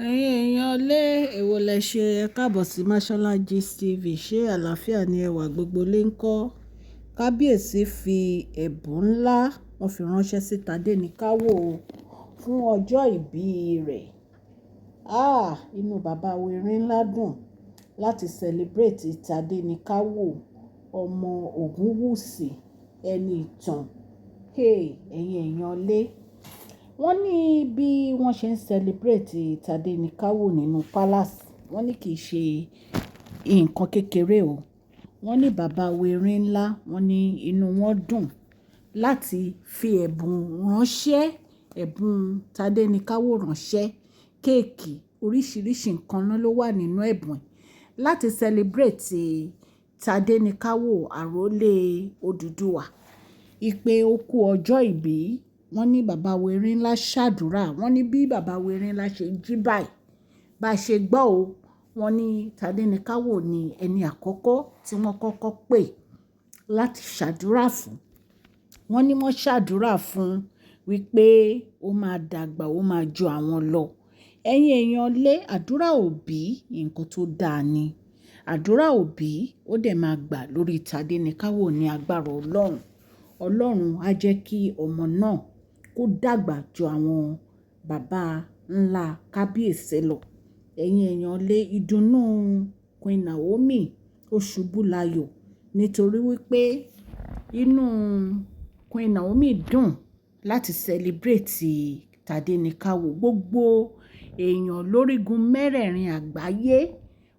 Ẹ̀yin èèyàn lé, èwo lẹ ṣe? Ẹ káàbọ̀ sí Mashola Gist TV. Ṣé àlàáfíà ni ẹwà gbogbo lè ń kọ́? Kábíyèsí fi ẹ̀bùn ńlá, wọ́n fi ránṣẹ́ sí Tádéníkáwò fún ọjọ́ ìbí rẹ̀. Ah, inú bàbá wa Erinlá dùn láti celebrate Tádéníkáwò, ọmọ Ògúnwùsì, ẹni ìtàn. Hey, ẹ̀yin èèyàn lé. Wọ́n ní bí wọ́n ṣe ń celebrate Tádéníkáwò nínú palace, wọ́n ní kì í ṣe nǹkan kékeré o. Wọ́n ní bàbá wa Erinlá, wọ́n ní inú wọn dùn láti fi ẹ̀bùn ránṣẹ́, ẹ̀bùn Tádéníkáwò ránṣẹ́, kéèkì, oríṣìíríṣìí nǹkan náà ló wà nínú ẹ̀bùn láti celebrate Tádéníkáwò àrólé Odùduwà. Ìpè ó ọjọ́ ìbí, wọ́n ní bàbá wa Erinlá ṣàdúrà. Wọ́n ní bí bàbá wa Erinlá ṣe jí báyìí, bá ṣe gbọ́ o, wọ́n ní Tádéníkáwò ní ẹni àkọ́kọ́ tí wọ́n kọ́kọ́ pè láti ṣàdúrà fún. Wọ́n ní wọ́n ṣàdúrà fún wípé ó máa dàgbà, ó máa ju àwọn lọ. Ẹ̀yin èèyàn lé, àdúrà òbí nǹkan tó dáa ni. Àdúrà òbí ó dẹ̀ máa gbà lórí Tádéníkáwò ní agbára Ọlọ́run. Ọlọ́run á jẹ́ kí ọmọ náà kó dàgbà ju àwọn bàbá ńlá kábíyèsí lọ. Ẹ̀yin èèyàn lé, ìdùnnú Queen Naomi ó ṣubú layọ̀ nítorí wípé inú Queen Naomi dùn láti celebrate Tádéníkáwò. Gbogbo èèyàn lórígun mẹ́rẹ̀ẹ̀rin àgbáyé,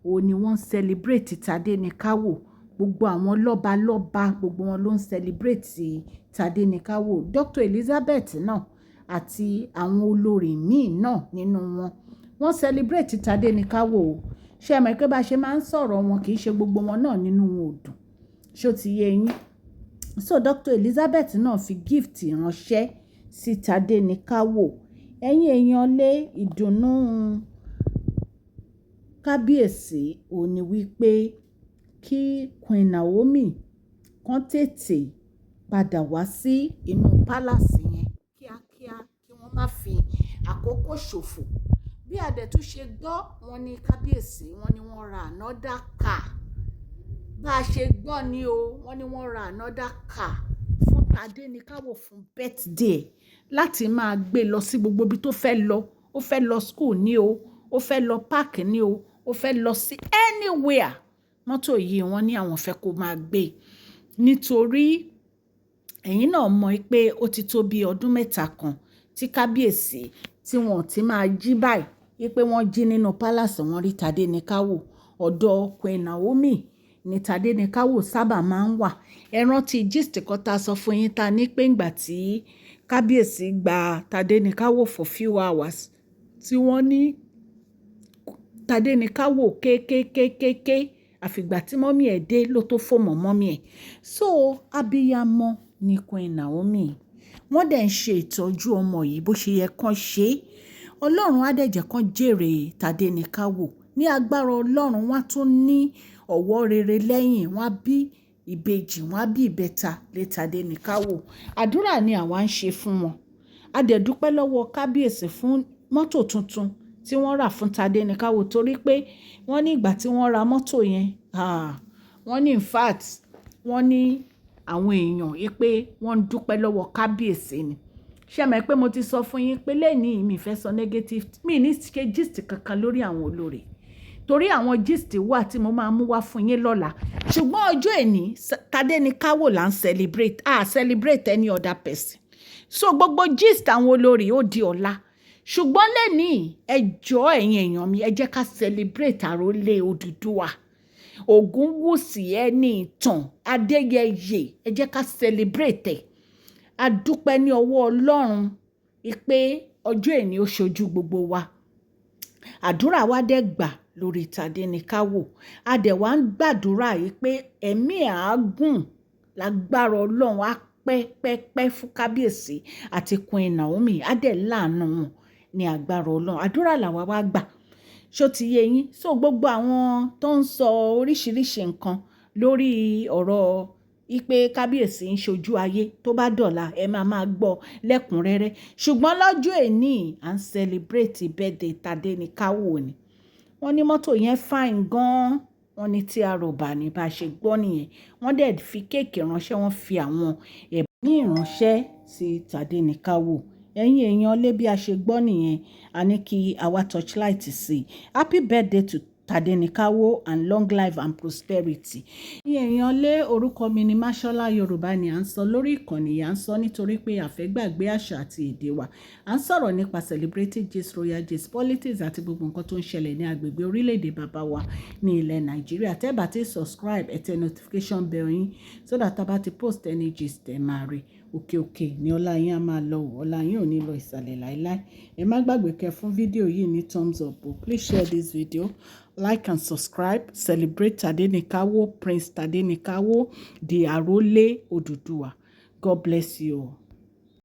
òun ni wọ́n celebrate Tádéníkáwò. Gbogbo àwọn lọ́balọ́ba, gbogbo wọn ló ń celebrate Tádéníkáwò. Dr. Elizabeth náà àti àwọn olórí míì náà nínú wọn, wọ́n celebrate Tádéníkáwò o. Ṣé ẹ mọ̀ pé bá ṣe máa ń sọ̀rọ̀ wọn, kì í ṣe gbogbo wọn náà nínú wọn ò dùn. Ṣé o ti yé yín? So Dr. Elizabeth náà fi gift ránṣẹ́ sí Tádéníkáwò. Ẹ̀yin èèyàn lé, ìdùnnú kábíyèsí òun ní wípé kí Queen Naomi kan tètè padà wá sí inú palace yẹn kíákíá, kí wọ́n má fi àkókò ṣòfò. Bí a dẹ̀ tún ṣe gbọ́, wọ́n ní kábíyèsí, wọ́n ní wọ́n ra another car. Bá ṣe gbọ́ ni o, wọ́n ní wọ́n ra another car fún Tádéníkáwò fún birthday láti máa gbé lọ sí gbogbo ibi tó fẹ́ lọ. Ó fẹ́ lọ school ní o, ó fẹ́ lọ park ní o, ó fẹ́ lọ sí anywhere. Mọ́tò yìí wọ́n ní àwọn fẹ́ kó máa gbé. Nítorí ẹ̀yin náà mọ̀ pé ó ti tó bí ọdún 3 kan tí kábíyèsí tí wọ́n ti máa jí báyìí wípé wọ́n jí nínú palace, wọ́n rí Tádéníkáwò. Ọ̀dọ̀ Queen Naomi ní Tádéníkáwò sábà máa ń wà. Ẹ rántí gist kan tá sọ fún yín ta ní pé ìgbà tí kábíyèsí gba Tádéníkáwò for few hours, tí wọ́n ní Tádéníkáwò ké ké ké ké ké, àfi ìgbà tí mummy ẹ̀ dé ló tó fò mọ́ mummy ẹ̀. So abiyamọ ni Queen Naomi. Wọ́n dẹ̀ ń ṣe ìtọ́jú ọmọ yìí bó ṣe yẹ kán ṣe. Ọlọ́run á dẹ̀ jẹ́ kán jèrè Tádéníkáwò. Ní agbára Ọlọ́run, wọ́n á tún ní ọwọ́ rere lẹ́yìn, wọ́n á bí ìbejì, wọ́n á bí ìbẹta lé Tádéníkáwò. Àdúrà ni àwa ń ṣe fún wọn. A dẹ̀ dúpẹ́ lọ́wọ́ kábíyèsí fún mọ́tò tuntun tí wọ́n rà fún Tádéníkáwò, torí pé wọ́n ní ìgbà tí wọ́n ra mọ́tò yẹn, ah, wọ́n ní in fact, wọ́n ní àwọn èèyàn wípé wọ́n ń dúpẹ́ lọ́wọ́ kábíyèsí ni. Ṣé ẹ mọ̀ pé mo ti sọ fún yín pé lónìí mi fẹ́ sọ negative, mi ní ṣe gist kankan lórí àwọn olórí, torí àwọn gist wà tí mo máa mú wá fún yín lọ́la. Ṣùgbọ́n ọjọ́ èní, Tádéníkáwò là ń celebrate, ah, celebrate any other person. So gbogbo gist àwọn olórí ó di ọ̀la. Ṣùgbọ́n lónìí, ẹ jọ̀ọ́, ẹ̀yin èèyàn mi, ẹ jẹ́ ká celebrate àrólé Odùduwà, Ògúnwùsì, ẹni ìtàn, Adéyẹyè. Ẹ jẹ́ ká celebrate ẹ̀. A dúpẹ́ ní ọwọ́ Ọlọ́run pé ọjọ́ èní ó ṣojú gbogbo wa. Àdúrà wa dẹ̀ gbà lórí Tádéníkáwò. A dẹ̀ wá ń gbàdúrà yìí pé ẹ̀mí àágùn lágbára Ọlọ́run á pẹ́ pẹ́ pẹ́ fún kábíyèsí àti Queen Naomi. Á dẹ̀ láàánú wọn ní agbára Ọlọ́run. Àdúrà làwa wá gbà. Ṣó ti yé yín? So gbogbo àwọn tó ń sọ oríṣìíríṣìí nǹkan lórí ọ̀rọ̀ Ipe kábíyèsí ń ṣojú ayé, tó bá dọ̀la ẹ máa máa gbọ́ lẹ́kùnrẹ́rẹ́. Ṣùgbọ́n lọ́jọ́ èní, à ń celebrate birthday Tadéníkàwò ni. Wọ́n ní mọ́tò yẹn fine gan-an. Wọ́n ní tí arọ̀bà ní bá ṣe gbọ́ nìyẹn. Wọ́n dẹ̀ fi cake ránṣẹ́, wọ́n fi àwọn ẹ̀bùn ní ìránṣẹ́ sí Tadéníkàwò. Ẹ̀yin èèyàn lé, bí a ṣe gbọ́ nìyẹn, a ní kí àwa torchlight sí. Happy birthday to Tadenikawo and long life and prosperity. Ẹ̀yin èèyàn lé, orúkọ mi ni Mashola. Yorùbá ni à ń sọ lórí ìkànnì yìí. À ń sọ nítorí pé a fẹ́ gbàgbé àṣà àti èdè wa. À ń sọ̀rọ̀ nípa celebrity gist, royal gist, politics àti gbogbo nǹkan tó ń ṣẹlẹ̀ ní agbègbè orílẹ̀-èdè bàbá wa ní ilẹ̀ Nàìjíríà. Tẹ́ bá ti subscribe, ẹ tẹ notification bell yín so that tá bá ti post any gist, ẹ máa rí. Òkè òkè ní ọlá yín á máa lọ, ọlá yín ò ní lọ ìsàlẹ̀ láéláé. Ẹ má gbàgbé kẹ́ fún fídíò yìí ní thumbs up o. Please share this video, like and subscribe. Celebrate Tadenikawo, Prince Tadenikawo, the Arole Oduduwa. God bless you all.